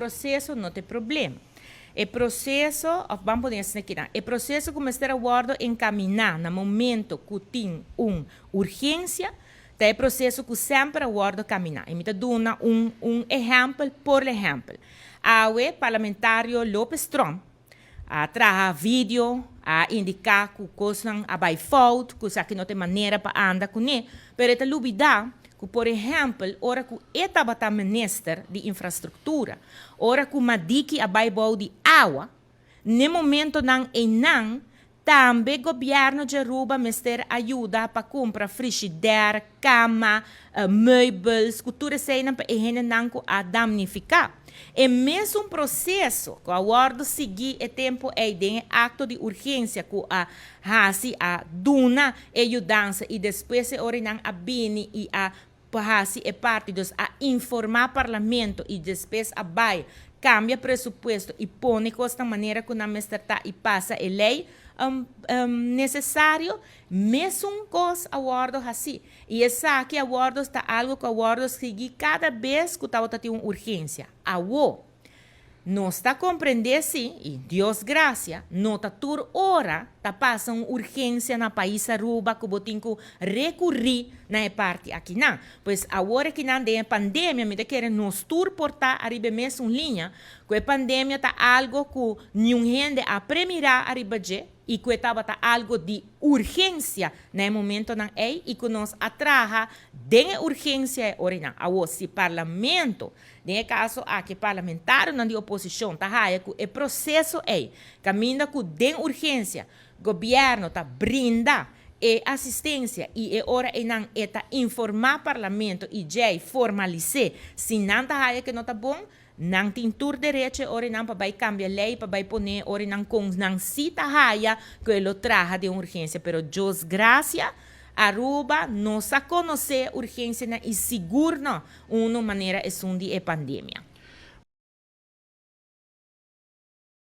Proceso no ta e problema. E proceso, of ban pone asina aki nan, e proceso cu mester a wordo encamina na momento cu tin un urgencia, ta e proceso cu semper a wordo camina. Y mi ta duna un ehempel. Por ehempel, awe parlamentario Lopez Tromp a traha video, a indica cu cosnan a bay fout, cu esaki no ta e manera pa anda cune, pero e ta lubida cu, por ehempel, ora cu e tabata minister di infrastructura, ora cu Madiki a bay bou di awa, n'e momentonan eynan tambe gobierno di Aruba mester a yuda pa cumpra frigidaire, cama, meubels, cu tur eseynan pa e hendenan cu a damnifica. E mesun proceso cu a wordo sigui e tempo ey den e acto di urgencia cu a haci, a duna e yudansa y despues e ora nan a bini y a haci e parti, dus a informa parlamento y despues a bay cambia presupuesto y pone cos na manera cu nan mester ta y pasa e ley necesario, mesun cos a wordo haci. Y esaki a wordo ta algo cu a wordo sigui cada bes cu tabata tin un urgencia. Awo, nos ta comprende si, y Dios gracia, no ta tur ora ta pasa un urgencia na pais Aruba cu bo tin cu recuri na e parti aki nan. Pues awor aki nan den pandemia, mi ta kere nos tur por ta ariba mesun liña, cu e pandemia ta algo cu ningun hende a premira ariba dje, y cu tabata algo di urgencia na e momentonan ey y cu nos a traha den urgencia ora nan. Awo, si parlamento, den caso aki parlamentarionan di oposicion, ta haya cu e proceso ey, caminda cu den urgencia, gobierno ta brinda e asistencia y e ora ey nan e ta informa parlamento y djey formalisa, si nan ta haya cu no ta bon, nan tin tur derecho ora nan pa bay cambia ley, pa bay pone ora nan con nan si ta haya cu lo traha den urgencia. Pero Dios gracia, Aruba no sa conoce urgencianan y sigur no un manera esun di e pandemia.